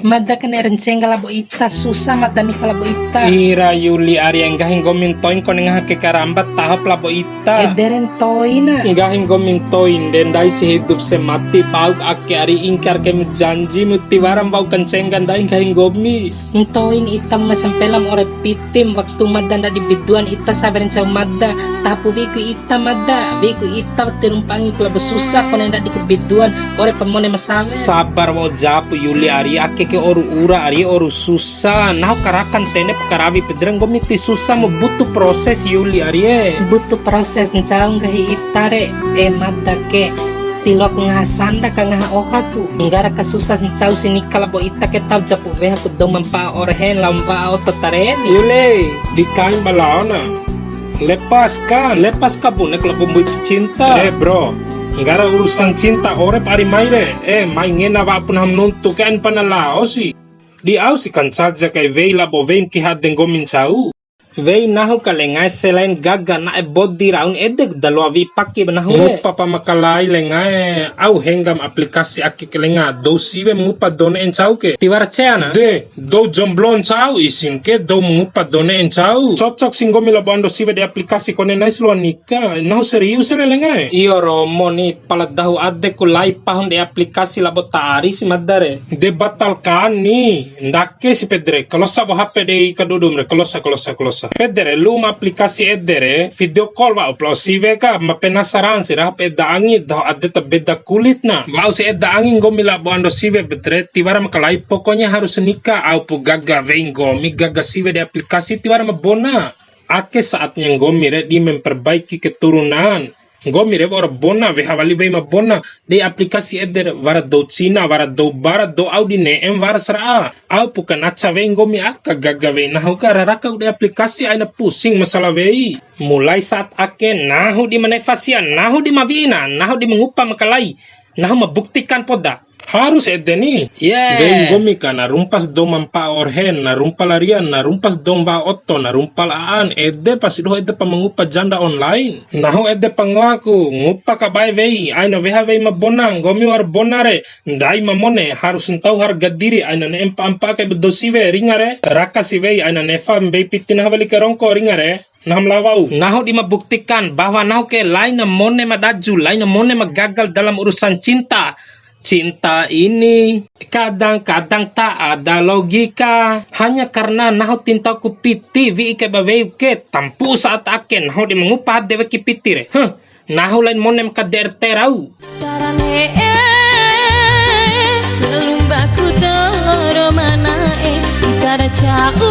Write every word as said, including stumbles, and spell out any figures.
Mada ke ne'e re ncengga labo ita, susah mada nika labo ita. Ira Yuli ari e, nggahi nggomi ntoin kone ngaha ke karamba, tahop labo ita. Ede re ntoina. Nggahi nggomi ntoin de, ndai si hidup si mati, bau ake ari ingkar kaimu janjimu, tiwara ma wa'u kancengga ndai nggahi nggomi. Ntoin ita ma sampela ma ore pitim, waktu mada ndadi biduan ita sawe re ncau mada, tahopu wi'iku ita mada, wi'iku ita wati rumpangi ku labo susah, kone ndadi ku biduan, ore pa mone ma sawe. Sabar wa'u japu Yuli ari, ake ke oru ura ari, oru susah, nahu karakan tene pa karawi pede re, nggomi ti susah mu, butuh proses Yuli ari e. Butuh proses ncau nggahi ita re, e mada ke. Ti loaku ngaha sanda ka ngaha ohaku. Nggara ka susah ncau si nika labo ita ke, tau japu wehaku dou ma mpa'a orehen lao mba'a oto tareni. Yule, di kain ba laona. Lepaskan, lepaskan bonek labo mbui pecinta. Eh, bro, nggara urusan cinta orep ari mai re. Eh, mai ngena wa'upu nahu ma nuntu ke, ain pana lao si. Di au si kancaja kai wei labo wei ma ki hade nggomi ncau. Wei nahu ka lengae, selain gaga na'e bodi raun, ede da loa wi'i paki ba nahu re. Ngupa pa makalai lengae, au henggam aplikasi ake ke lenga, dou siwe ma ngupa dou ne'e ncau ke. Tiwara cea na? De, dou jomblo ncau isin ke, dou ma ngupa dou ne'e ncau. Cocok si nggomi labo ando siwe di aplikasi kone nais loa nika, nahu serius re lengae. Iyo romo ni, pala dahu adeku lai pahun di aplikasi labo ta ari si mada re. De batalkan ni. Ndake si pede re, kalosa bo H P dei kadudum re, kalosa, kalosa, kalosa. Pede re, lu'u ma aplikasi ede re, video call wa'upu lao siwe ka, ma penasaran si ra, H P eda angi, dahu ade ta beda kulit na. Wa'u si eda angi nggomi labo ando siwe pede re, tiwara makalai, pokoknya harus nikah, au pu gaga wei nggomi, gaga siwe di aplikasi, tiwara ma bona. Ake saatnya nggomi re di memperbaiki keturunan. Nggomi re wa'ura bona, weha wali wei ma bona. Dei aplikasi ede re, wara dou Cina, wara dou Barat, dou au di ne'em wara sara'a. Au pu kanaca wei nggomi aka, gaga wei nahu ka, ra raka ku dei aplikasi, aina pusing masalah wei. Mulai saat ake nahu di ma nefa sia, nahu di ma wi'ina, nahu di ma ngupa makalai, nahu ma buktikan poda. Harus ede ni. Ye. Wei nggomi ka, na rumpas dou ma mpa'a orhen, na rumpa la rian, na rumpas dou mba'a oto, na rumpa la aan, ede pasi doho ede pa ma ngupa janda online. Nahu ede pa ngoaku, ngupa kabae wei, aina weha wei ma bona, nggomi wa'ur bona re, ndai ma mone, harus ntau harga diri, aina ne'e mpa'a-mpa'a kai ba dou siwe, ringa re, raka si wei, aina nefa mbei piti nahu weli kai rongko, ringa re. Nahu ma lao wa'u. Nahu di ma buktikan bahwa nahu ke laina mone ma daju, laina mone ma gagal dalam urusan cinta. Cinta ini kadang-kadang tak ada logika. Hanya karena nahu ti ntauku piti, wi'i kai ba wei ke, tampu'u saat ake nahu di ma ngupa hade weki piti re. Huh, nahu lain mone ma K D R T rau. Tara ne'e, lumbaku doro mana'e, itara ca'u